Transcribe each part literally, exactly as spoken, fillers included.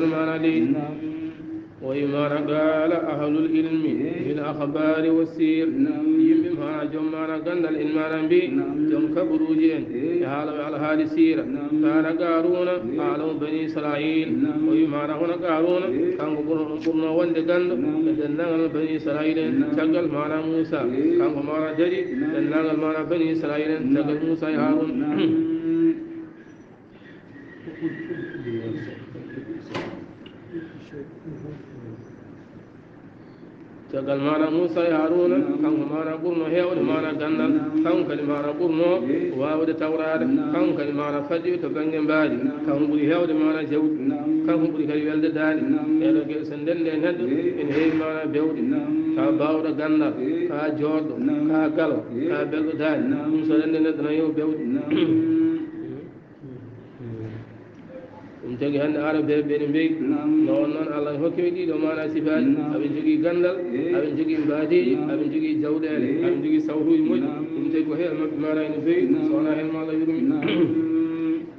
Mana leydi. O wi mana qala ahlul ilmi bil akhbari wa sir. Yimɓe mana joom mana gandal en mana mbi joom kabaruji en e haalaɓe alhaali sira. Kana qaruna alam bani israil. O wi mana hono qaruna kanko ɓurno ɓurno wonde gando e dendagal bani israil en caggal mana musa. Kanko mana daɗi dendagal mana bani israil en caggal musa e haruna. Caggal mana musa e haruna kanko mana ɓurno hewde mana gandal. Kanko kadi mana ɓurno wawde tawrade. Kanko kadi mana faddi to bangge mbaadi. Kanko ɓuri hewde mana jawdi. Kanko ɓuri kadi welde daani. Ɗeɗo geɗe so ndende e neɗɗo ene heewi mana bewɗe. Ka bawɗo gandal, ka joɗɗo, ka galo, ka belɗo daani. Ɗum so ndende neɗɗo no yo bewɗe. Ɗum tagi hannde arabeeɓe ɓe no mbeyi no on noon allah ne hokki ɓe ɗiɗo mana sifaaji. Aɓe njogii ganndal, aɓe njogii mbaadiiji, aɓe njogii jawɗeele, aɓe njogii sawtuuji moƴƴi. Ɗum tagi ko heen maɓɓe mana ene beyi so wonaa heen ma allah yurmi.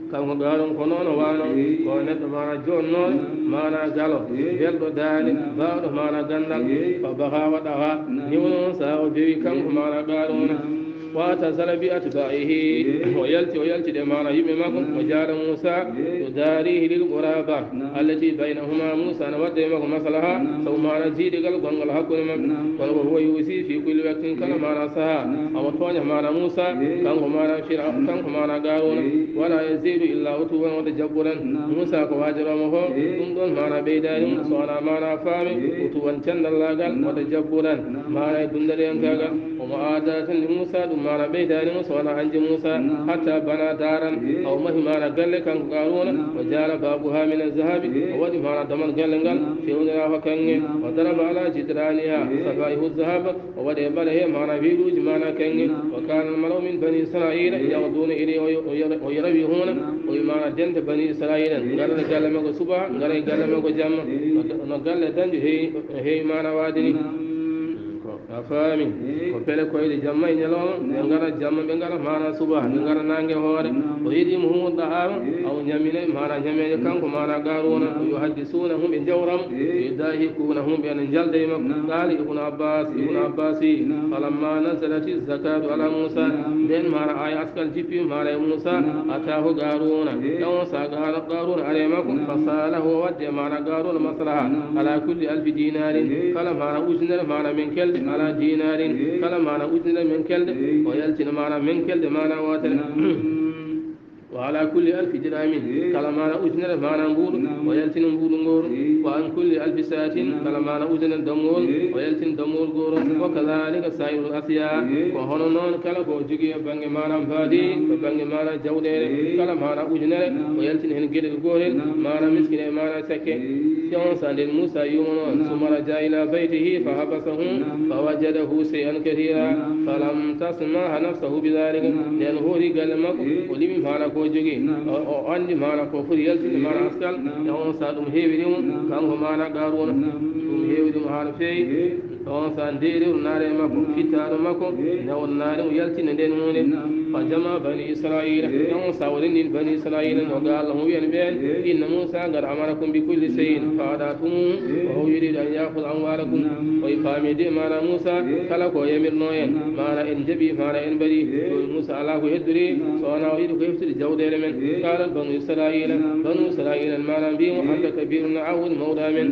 Kanko gaaron ko noon o waano ko neɗɗo mana jonnooɗo mana galo belɗo daande baawɗo mana ganndal. Ko baha wa ɗaha ni woni on saha o bewi kanko mana gaaruna. Wa tazala bi atba'ihi o yalti o yalti de mana yimɓe makko o jaara musa. Yudarihi lil quraba allati baynahuma musa na wadde makko maslaha sabu mana jiidigal gongal hakkunde maɓɓe. Kono ko huwa yusi fi kulli waqtin kala mana saha omo tooña mana musa. Kanko mana fira kanko mana garuna. Wala yazidu illa utuwan wata jabburan. Musa ko wajaroma ko ɗum ɗon mana ɓeydani mo so wona mana faami utuwan cendallagal wata jabburan. Mana e dundariyankagal. Omo aada tan li musa ɗum mana ɓeydani mo so wona anji musa. Hatta bana daran aw mahi mana galle kanko garuna. O jara babuha min alzahabi o waɗi mana damal galle ngal fewnira ko kange. O daraba ala jidraniha safaihu zahaba o waɗi e ɓale he mana wiɗuji mana kange. Wa kana almalau min bani israila yagduna ili o yarawi huna. O wi mana dente bani israila garata galle makko suba gara e galle makko jamma. No galle dañde heewi mana waade ni. A faami ko pele koyɗe jamma e ñalawma ɓe ngara jamma ɓe ngara mana suba ɓe ngara nange hoore. O yiɗi mo humo da'ama aw ñamine mana ñameje kanko mana garuna. Yuhaddisuna hum ɓe jawram yudahikuna hum ɓe ene jalda e makko. Qala ibnu abbas ibnu abbasi falamma nazalati zakatu ala musa nden mana aya askal jippi mana e musa. Atahu garuna ɗon sa garuna are makko fasalahu o wadde mana garuna maslaha. Ala kulli alfi dinarin kala mana ujunere mana min kelde ala dinarin kala mana ujunere min kelde. O yaltina mana min kelde mana wotere. Wa ala kulli alfi diramin kala mana ujunere mana mbuɗu o yaltina mbuɗu ngoru. Wa an kulli alfi satin kala mana ujunere dammuwol o yaltina dammuwol goru. Wa kadhalika sairul asiya ko hono noon kala ko jogii e bannge mana mbaadi ko bannge mana jawɗeele kala mana ujunere o yaltina heen geɗel gootel mana miskine e mana sakke. Te on sa nden musa yumano summa raja ila baytihi fa habasahum fa wajadahu shay'an kathira falam tasmaha nafsahu bidhalika. Nden hoori galle makko o limi mana ko jogi o andi mana ko foti yaltinde mana askal. E on sa ɗum heewiri mo kanko mana garuna ɗum heewiri mo haa no feewi. On sa ndeeri o naare makko fittaɗo makko ne o naare o yaltina nden hunde. Fa jama bani israila e on sa o renndin bani israila no ga allah mo wiyan ɓeen inna musa qad amarakum bi kulli shay'in fa adatum wa huwa yuridu an yakhudha amwalakum. O faami de mana musa kala ko yamirno en mana en jaɓi mana en mbaɗi. Ɗo musa ala ko heddori so wona o yiɗi ko heftude jawɗeele men. Qalat banu israila banu israila mana mbimo anta kabiruna a woni mawɗa men.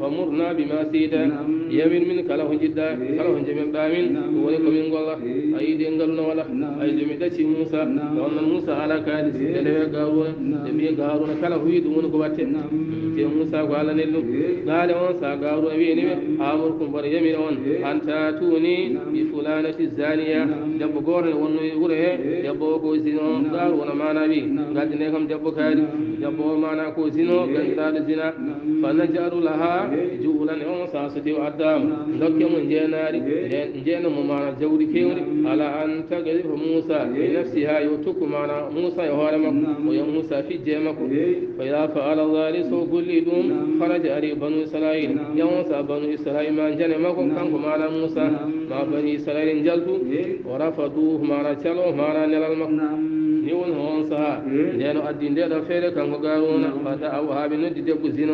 Famurna bima sita yamir min kala ko jiɗɗa kala ko jamirɗa min ɗum woni komin golla. A yiɗi en ngalluno wala ay jomi ɗacci musa ɗon noon musa ala kalis ɓe ndewe garuna ɓe mbiya garuna kala ko wi ɗum woni ko watte. Te musa ko allah nel ɗum. Gaale on sa garuna wiyani ɓe amurkum mboɗo yamira on anta tuni bi fulanati zaniya. Debbo gooto ne wonno wuro he debbo o ko zino garuna mana wi gaddine kam debbo kaari. Debbo o mana ko zino gandiraɗo zina. Fa najaru laha juulan e on sa so tew addama dokke mo jeenaari. Jeena mo mana jawdi kewri ala an tagrifa musa bi nafsiha yo tukku mana musa e hoore makko o yo musa fijje makko. Fa ida faala dhalik so golli ɗum faraja ari banu israil yawon sa banu israil ma jane makko kanko mana musa ma bani israil jaltu. O rafadu mana calo mana nelal makko. Ni woni on saha, ndeen o addi nde ɗo feere kanko Gaaruuna, fata aw haa ɓe noddi debbo zino.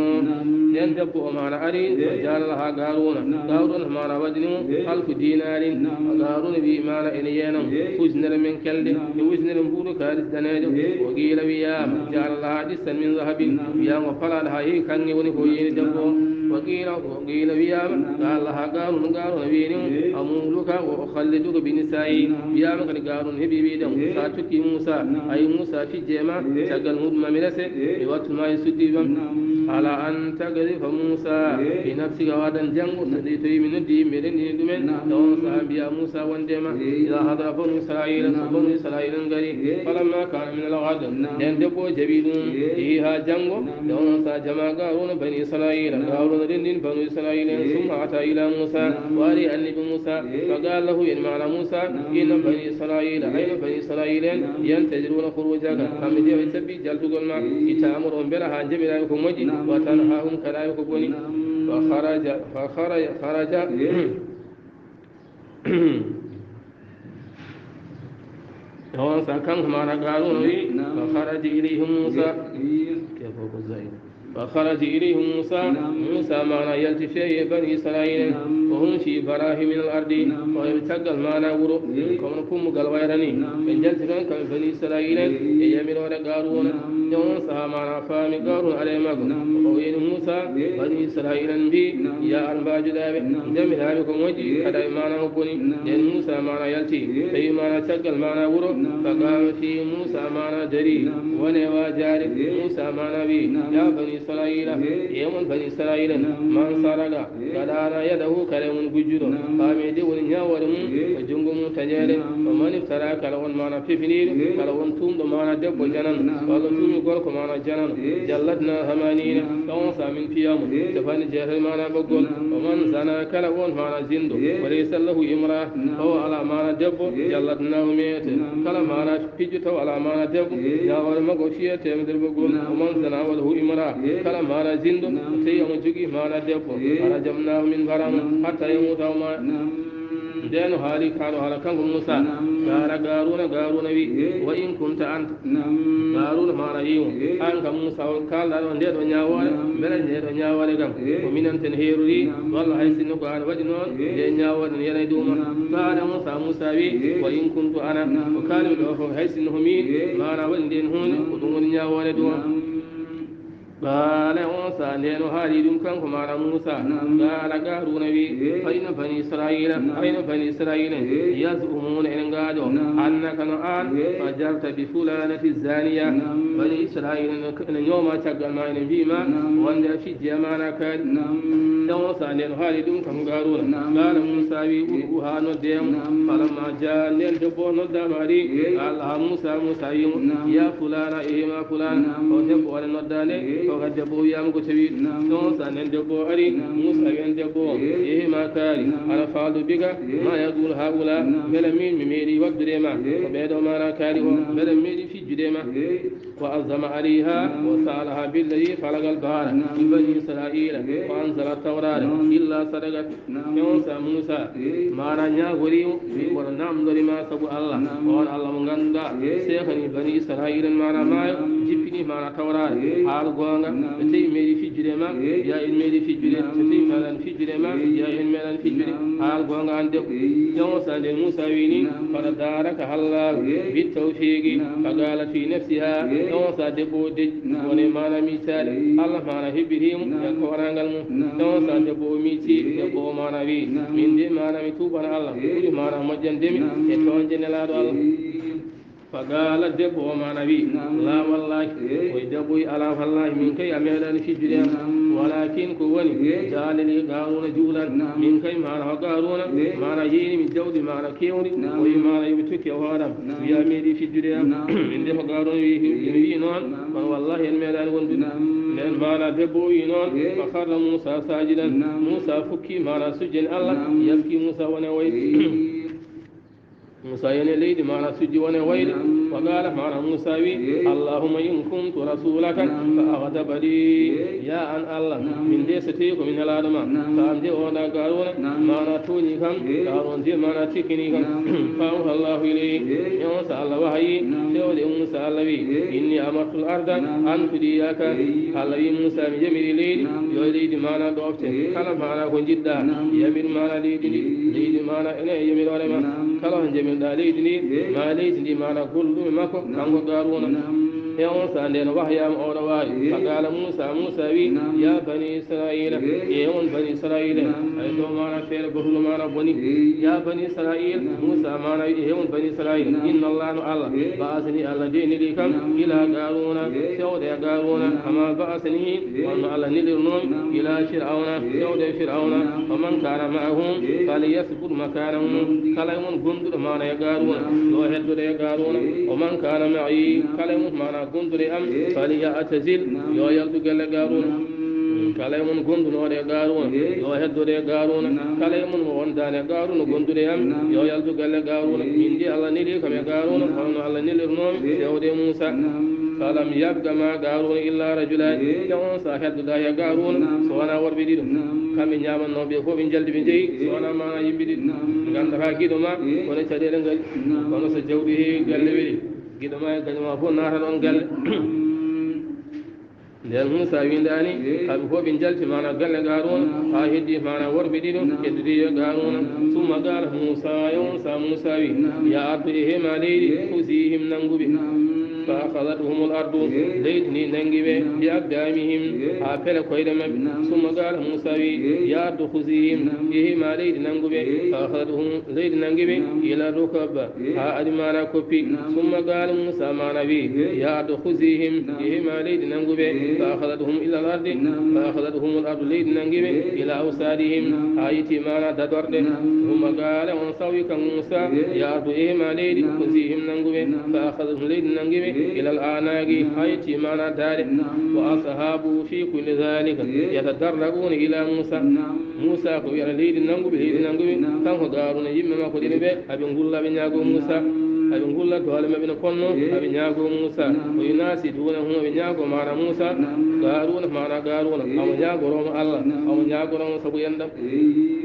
Ndeen debbo o maana ari, o jaalala haa Gaaruuna. Gaaruuna maana waɗini mo alfu diinaarin. Gaaruuna wi maana ene yeenam, ujunere men kelɗe, e ujunere mbuuɗu kaalis daneejo. O qiila wiyaama, jaalala haa ɗissan min zahabin. Wiyaama falaɗa haa heewi kaŋŋe woni ko yeeni debbo o. O qiila, o qiila wiyaama, qaala haa Gaaruuna, Gaaruuna wiini mo, amuluka wa ukhalliduka bi nisa'i. Wiyaama kadi Gaaruuna heɓi wiide mo, sa tokki Muusa, ay Muusa fijje ma, caggal muɗum ma mi rese, mi wattu ma e suddiiɓe am. Ala an taqdhifa Muusa bi nafsika, wadan janngo, so tawi mi noddi yimɓe, renndini ɗumen, e on saha mbiya Muusa wonde ma, ida hadara banu Israila, so banu Israila ngari, falamma kana min al-ghad, nden debbo o jaɓi ɗum, yehi haa janngo, e on saha jama Gaaruuna bani Israila, Gaaruuna renndini banu Israila en, summa ata ila Muusa, o ari annabi Muusa, fa qala lahu, en maana Muusa, inna bani Israila, ayno bani Israila en, yantaziruna khurujaka, kamɓe de ɓe sabbi jaltugol ma, itta amoro on mbela haa njaɓiraaɓe ko moƴƴi, wa tanhahum kaɗaaɓe ko boni. Fa kharaja, fa kharaja, kharaja. On sa kan maana Gaaruuna wi, fa kharaja ilayhim Muusa. Ke ko ko zaid. Fa kharaja ilayhim Muusa, Muusa maana yalti fii e bani Israila, wa hum fi barahi min al-ardi, o e caggal maana wuro, kono kummugal wayrani, ɓe njalti toon kamɓe bani Israila, e yamiroore Gaaruuna. Nden on saha maana faami Gaaruuna alay maggo, o wi'ani Muusa, bani Israila mbi, ya an mbaajuɗaa ɓe, njamiraaɓe ko moƴƴi, kaɗa e maana ko boni. Nden Muusa maana yalti, tawi maana caggal maana wuro, fa qama fii Muusa maana dari, woni e waajaare, Muusa maana wi, ya bani Israila, e mon bani Israila, man saraqa, gaɗaana yadahu, kala e mon gujjuɗo, faami de woni ñaawoore mum, ko junngo mum taƴeede, o man iftara, kala on maana fefiniiɗo, kala on tuumɗo maana debbo janano, walla tuumi gorko maana janano, jalladna hamanina, ka on sa min piya mo, capanɗe jeetati maana ɓoggol, o man zana, kala on maana zinɗo, wa laysa lahu imra, tawa ala maana debbo, jalladnahu mi'ata, kala maana pijjo taw alaa maana debbo, ñaawoore makko fiye teemedere ɓoggol, o man zana wa lahu imra, kala maana zinɗo, tawi omo jogii maana debbo, rajamnahu min mbaran mo, hatta yamuta o ma. Nden o haali kaano haala kanko Muusa, qaala Gaaruuna, Gaaruuna wi, wa in kunta anta, Gaaruuna maana wi mo, aan kam Muusa on kaalɗaa ɗo nde ɗo ñaawoore, mbele nde ɗo ñaawoore kam, ko minen ten heerori, walla hay sinno ko aan waɗi noon, nde ñaawoore ne yana e dow ma. Qaala Muusa, Muusa wi, wa in kuntu ana, ko kaalmi ɗo fof, hay sinno ko miin, maana waɗi ndeen huunde, ko ɗum woni ñaawoore dow am. Qaala Muusa, ndeen o haali ɗum kanko maana Muusa. Qaala Gaaruuna wi, fa inna bani Israila, ayno bani Israila, yaz'umuna, ene ngaajo, annaka no aan, fajarta bi fulanati zaniya. Bani Israila ene ñooma caggal ma, ene mbii ma, wonde a fijji amaana kaari. Nden Muusa nden o haali ɗum kam Gaaruuna. Qaala Muusa wi, ud'uha, nodde mo. Falamma jaa, nden debbo o noddaama ari. Qaala laha Muusa, Muusa wi mo, ya fulana, e ma fulana. O debbo o noddaande, o kadi debbo o wiyaama ko tawi. Nden Muusa nden debbo o ari. Muusa wi en debbo o, e ma kaari. Ana faalu bika ma yaqulu haula. Mbele min mi meeɗi waɗdude ma ko ɓeeɗo maana kaari o? Mbele mi meeɗi fijjude ma? Wa azama alayha wa sa'alaha billadi khalaqa al-bahra min bani Israila wa anzala at-taurata illa sadaqat. Nden Muusa, Muusa maana ñaagori mo, wi mboɗo namndori ma sabu Allah, on Allah mo ngannduɗaa seekani bani Israila maana maayo, jippini maana tawraare, haal goonga, so tawi meeɗi fijjude ma, ya en meeɗi fijjude, so tawi meeɗan fijjude ma, ya en meeɗan fijjude, haal goonga an debbo. Nden Muusa, nden Muusa wi ni, fala daraka hallahu bit tawfiqi, fa qalat fi nafsiha, nden Muusa debbo o dej-, woni maana miicaade, Allah maana hebbiti mo e koorangal mum. Nden Muusa debbo o miici, debbo o maana wi, min de maana mi tuubana Allah, ɓuri maana moƴƴande mi e toonje Nelaaɗo Allah. Fa qaala, debbo o maana wi, la wallahi, oy debbo wi, ala wallahi, min kay a meeɗaani fijjude am. Walakin ko woni, jaalani Gaaruuna juulan. Min kay maana ko Gaaruuna, maana yeeyni mi jawdi maana keewndi, o wi maana yo mi tokki e hoore am. Wiya meeɗi fijjude am. Min de ko Gaaruuna wi, ina wi noon, kono wallahi en meeɗaani wondude. Nden maana debbo o wi noon, fa kharra Muusa saajidan. Muusa fukki maana sujjani Allah, yalti Muusa wona way. Musa yani leydi, maana sujji wone wayde. Wa qala, maana Musa wi, Allahumma in kuntu rasulaka fa aghdab li. Ya an Allah, min de so tawi ko mi nelaaɗo ma, ka am de o da Qaruna, maana tooñi kam, Qaruna de maana tikkini kam. Fa awha Allahu ilayhi. E on sa Allah wahayi, fewde Musa Allah wi, inni amartu al-arda an tudiyaka. Allah wi Musa, mi yamiri leydi, yo leydi maana ɗofte. Kala maana ko jiɗɗa, yamir maana leydi ndi, leydi maana ene e yamiroore ma. Kala ko jamirɗa leydi ndi, ma leydi ndi maana golluɓe makko, kanko Qaruna. E on sa nden wahyama oɗo waawi. Fa qala Musa, Musa wi, ya bani Israila, e on bani Israila. Ay ɗo maana feere gotuɗo maana boni. Ya bani Israila, Musa maana wi, e on bani Israila. Inna Allah, no Allah, ba'athani, Allah de neli kam, ila Qaruna, fewde e Qaruna, kama ba'athani, wonno Allah nelirnomi, ila Fir'auna, fewde e Fir'auna, wa man kana ma'ahu, falyasbut makanahum, kala e mon gonduɗo maana e Qaruna, yo heddo e Qaruna, wa man kana ma'i, kala e mon maana gonduɗo e am, falya'tazil, yo yaltu galle Qaruna. Kala e mon gondunooɗo e Qaruna, yo heddo e Qaruna. Kala e mon mo wondaani e Qaruna gonduɗo e am, yo yaltu galle Qaruna. Min de Allah neli kam e Qaruna, kono no Allah nelirnomi fewde e Musa. Falam yabqa ma Qaruna illa rajulani. Te on sa heddoda e Qaruna, so wona worɓe ɗiɗo. Kamɓe ñaamannoo ɓe fof ɓe njaldi ɓe njeyi, so wona maana yimɓe ɗiɗo. Nganndataa giɗo ma, kono caɗeele ngali. Kono so jawdi heewi galle weli, giɗo ma e gaño ma fof naata ɗon galle. Nden Musa windaani, kamɓe fof ɓe njalti maana galle Qaruna, haa heddi maana worɓe ɗiɗo, heddude e Qaruna. Summa qala Musa, e on sa Musa wi, ya ardu, e hema leydi, khuzihim, nangu ɓe. Fa akhadhathum al-ardu, leydi ndi nangi ɓe, bi aqdamihim, haa pele koyɗe maɓɓe. Summa qala Musa wi, ya ardu khuzihim, e hema leydi nangu ɓe. Fa akhadhathum, leydi nangi ɓe, ila rukab, haa ari maana koppi. Summa qala Musa maana wi, ya ardu khuzihim, e hema leydi nangu ɓe. Fa akhadhathum ila al-ardi, fa akhadhathum al-ardu, leydi nangi ɓe, ila awsadihim, haa yetti maana dadorɗe. Summa qala, on sa wi kan Musa, ya ardu, e hema leydi, khuzihim, nangu ɓe. Fa akhadhathum, leydi nangi ɓe, ila al-anaqi, haa yetti maana daaɗe. Wa ashabu fi kulli dhalika yatadarra'una ila Musa. Musa ko wiyata leydi nangu ɓe, leydi nangu ɓe, kanko Qaruna yimɓe makko ɗiɗo ɓe, aɓe ngulla, aɓe ñaago Musa, aɓe ngulla doole maɓɓe no ponno, aɓe ñaago Musa. Wa yunasidunahu, aɓe ñaago maana Musa, Qaruna, maana Qaruna, amo ñaagoroma Allah, amo ñaagoroma sabu enɗam.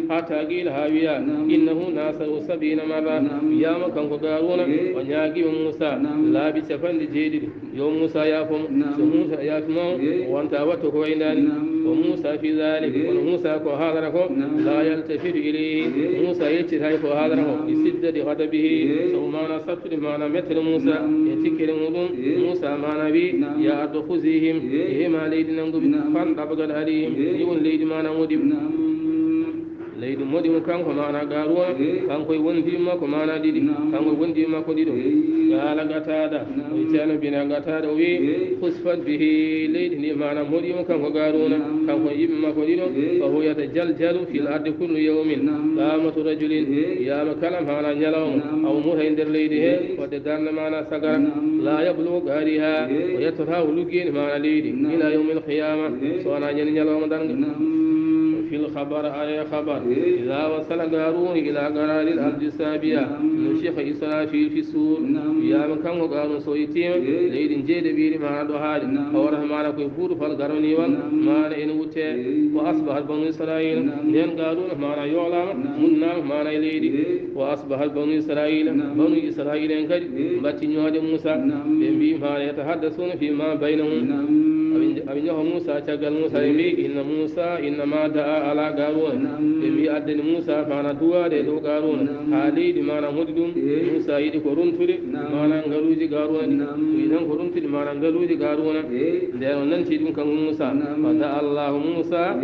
Hatta qila, haa wiya, innahu nasahu sab'ina marra, wiyama kanko Qaruna o ñaagima Musa laabi capanɗe jeeɗiɗi. Yo Musa yaafo mo. So Musa yaafi mo, o wonta watto ko wayndani. Wa Musa fi dhalik, kono Musa ko haalata ko, la yaltafitu ilayhi, Musa yeccitay ko haalata ko, li shiddati ghadabihi, sabu maana sattude maana mettere Musa e tikkere muɗum. Musa maana wi, ya ardu khuzihim, e hema leydi nangu ɓe, fantabaqat alayhim, ni won leydi maana moɗi. Leydi moɗi mo kanko maana Qaruna, kanko e wondiiɓe makko maana ɗiɗi, kanko e wondiiɓe makko ɗiɗo. Qala Qatada, o ceerno bina Qatada o wi, khusfat bihi, leydi ndi maana moɗi mo kanko Qaruna, kanko e yimɓe makko ɗiɗo, fa huwa yatajaljalu fil ardi kullu yawmin, qamatu rajulin, wiyama kala maana ñalawma, awa muta e nder leydi he, fodde darnde maana sagara, la yablughu qariha, o yettata o luggeeni maana leydi, ila yawmil qiyama, so wona ñande ñalawma darnga. Fil khabar, aya khabar. Idha wasala Qarun ila qararil ardi sabi'a, nufikha Israfil fi sur. Wiyama kanko Qarun so yettima leydi jeeɗiɗaɓiri maana ɗo haade. Hawrata maana koye buuɗu fal garoniwal, maana ene wutte. Wa asbahat banu Israil. Nden Qarun maana yoolama, munnama maana e leydi. Wa asbahat banu Israila, banu Israila en kadi mbatti ñoode Musa. Ɓe mbi maana yatahaddasuna fi ma baynahum. Aɓe, aɓe ñoha Musa caggal Musa, ɓe mbi, inna Musa innama da'a ala Qaruna. Ɓe mbi addani Musa maana duwaade e dow Qaruna, haa leydi maana moɗi ɗum. Musa yiɗi ko runtude maana ngaluuji Qaruna ɗi. O yiɗan ko runtude maana ngaluuji Qaruna. Nden o nanti ɗum kanko Musa. Fa da'a Allahu Musa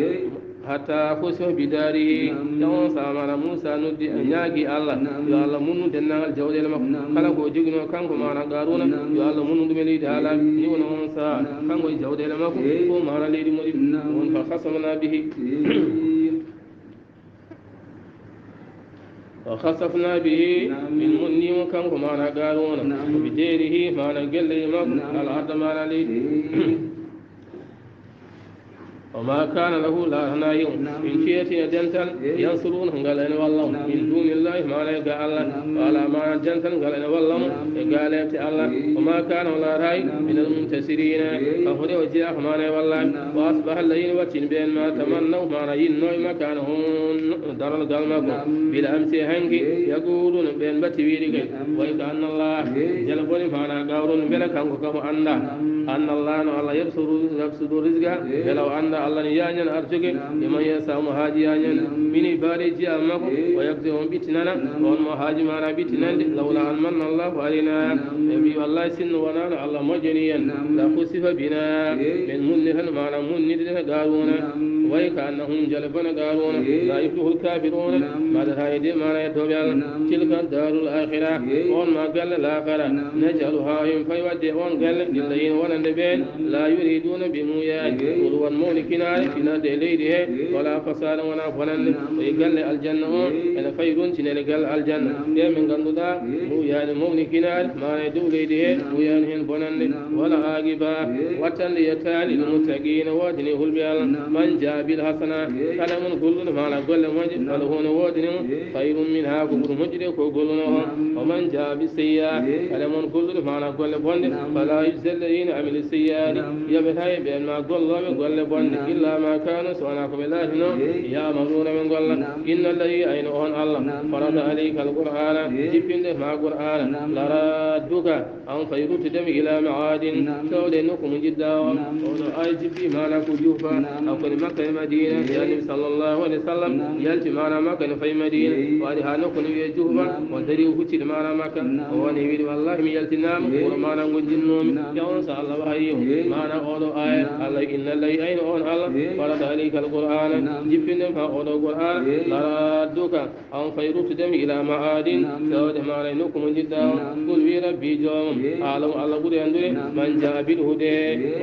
hatta khusfa bidarihi. Taw on sa maana Musa noddi, ñaagi Allah, yo Allah munnu denndaangal jawɗeele makko. Kala ko o joginoo kanko maana Qaruna, yo Allah munnu ɗum e leydi haa laaɓi. Ni woni on sa kanko e jawɗeele makko, ko maana leydi moɗi. On fa khasafna bihi. Wa khasafna bihi, min munni mo kanko maana Qaruna. Wa bidarihi, maana gelle makko, al arda, maana leydi. وما كان له, laatanaaki mo, min fi'atin, e dental, ينصرونه, ngal ene walla mo, من دون الله, maanaa e gaa Alla, وعلى ما, dental ngal ene walla mo e gaa lepte Alla. وما كان, o laataaki, من المنتصرين, kanko de o jeyaaka maanaa e wallaade. وأصبح الذين, wattini ɓeen, ما تمنوا, maanaa yinnooɓe, مكانه, darol gal makko, بالأمس, e hanki, يقولون, ɓeen mbatti wiide kay, ويكأن الله, njala boni, maanaa gawron, mbela kanko kam o anndaa, أن الله, no Alla, يبسط, يبسط الرزق, mbela o anndaa Alla ne yaañana arsuke, لمن يشاء, mo haaji yaañande, من عباده, jeyaa makko, ويقدر, o ɓittinana on mo haaji, maanaa ɓittinande. لولا أن من الله علينا, ɓe mbii, wallaahi, sinno wonaano Alla moƴƴani en, لخسف بنا, min munnirta, maanaa munnirta Qaaruuna. ويكأنهم, njala boni Qaaruuna, لا يفلح الكافرون, maadataa e de, maanaa e doɓe Alla. تلك الدار الآخرة, on maa galle laakara, نجعلها, en fay waɗde on galle, للذين, wonande ɓeen, لا يريدون, ɓe muuyaani, علوا, mawnikinaare, في الأرض, e leydi he, ولا فسادا, wonaa bonannde. Ko e galle aljanna on, ene fay rontinede galle aljanna. Ɓe ɓe ngannduɗaa muuyaani mawnikinaare, maanaa e dow leydi he, muuyaani heen bonannde. والعاقبة, wattande yettaani, للمتقين, woodani hulɓe Alla. من جاء بالحسنة, kala mon golluɗo, maanaa golle moƴƴe, فله, no woodani mo, خير منها, ko ɓuri moƴƴude ko gollunoo on. ومن جاء بالسيئة, kala mon golluɗo, maanaa golle bonɗe, فلا يجزى الذين عملوا السيئات, yoɓataa e ɓeen maa gollooɓe golle bonɗe, إلا ما كانوا, so wonaa ko ɓe laatinoo, يعملون, ɓe ngolla. إن الذي, ayno on Alla, فرض عليك القرآن, jippinde ma Qur'aana, لرادك, an fay ruttude mo, إلى معاد, fewde nokku mo njiɗɗaa o. Oɗo aaya jippi, maanaa ko juufa hakkunde Makka e Madiina. Yo Annabi, sallallahu alayhi wa sallam, yalti, maanaa Makka, ne fayi Madiina. O ari haa nokku ne wiyee Juhfa, o darii, o hucciti, maanaa Makka. O woni wiide, wallaahi, mi yaltinaama wuro, maanaa ngo njinnoomi. E on so Alla wahayi mo, maanaa oɗo aaya, Alla, إن الذي, ayno on Alla, فرض عليك القرآن, jippinde ma oɗo Qur'aana, لرادك, an fay ruttude mo, إلى معاد, fewde, maanaa e nokku mo njiɗɗaa o. قل, wi, ربي, joomam, أعلم, Alla ɓuri anndude, من جاء بالهدى,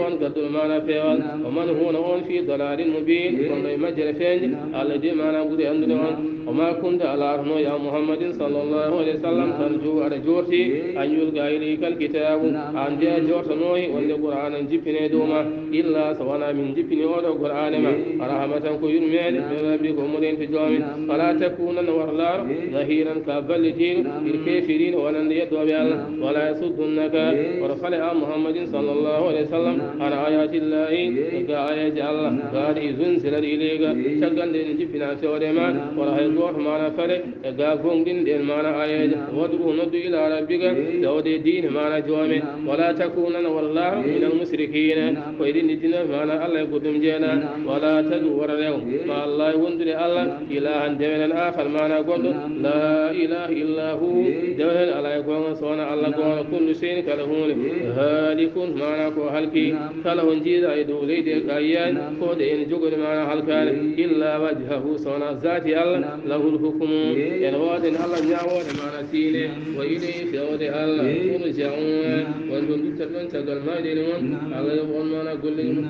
on gadduɗo, maanaa peewal, ومن هو, no on, في ضلال مبين, wonɗo e majjere feeñnde. Alla de, maanaa ɓuri anndude on. وما كنت, a laatano, يا محمد, صلى الله عليه وسلم, ترجو, aɗa joorti, أن يلقى إليك الكتاب, an de a joortanooyi wonde Qur'aana ne jippinee dow ma. إلا, so wonaa min jippini oɗo Qur'aana ma, رحمة, ko yurmeende, من ربك, ummoreende to Joomi. فلا تكونن, wata laaro, ظهيرا, ka ballitiiɗo, للكافرين, wonande yeddooɓe Alla. ولا يصدنك, wata fale, an Muhammadin, sallallahu alayhi wa sallam, عن آيات الله, e gaa aayeeje Alla. بعد إذ أنزلت إليك, caggal nde ene jippinaa fewde ma, wata hay gooto, maanaa, fale e gaa goongɗinɗe ɗeen, maanaa, aayeeje. وادع, noddu, إلى ربك, fewde diine, maanaa, Joomi. ولا تكونن, wata laaro, من المشركين, ko e ɗiin ɗi diina, maanaa, Alla e goɗɗum jeyaa. ولا تدع, wata rew, مع الله, wondude Alla, إلها, dewel, آخر, maanaa, goɗɗo. لا إله إلا هو, dewel alaa e goonga so wonaa Alla gooto. كل شيء, kala huunde, هالك, maanaa, ko halki. Kala ko njiiɗaa e dow leydi e ka yiyaani, ko ɗe ene jogori, maanaa, halkaare. إلا وجهه, so wonaa zaati Alla, له الحكم, ene woodani Alla ñaawoore, maanaa, tiinde. وإليه, fewde Alla, ترجعون, woni to nduttoɗon caggal mayde mon. Alla yoɓ on, maanaa, golleeji mon.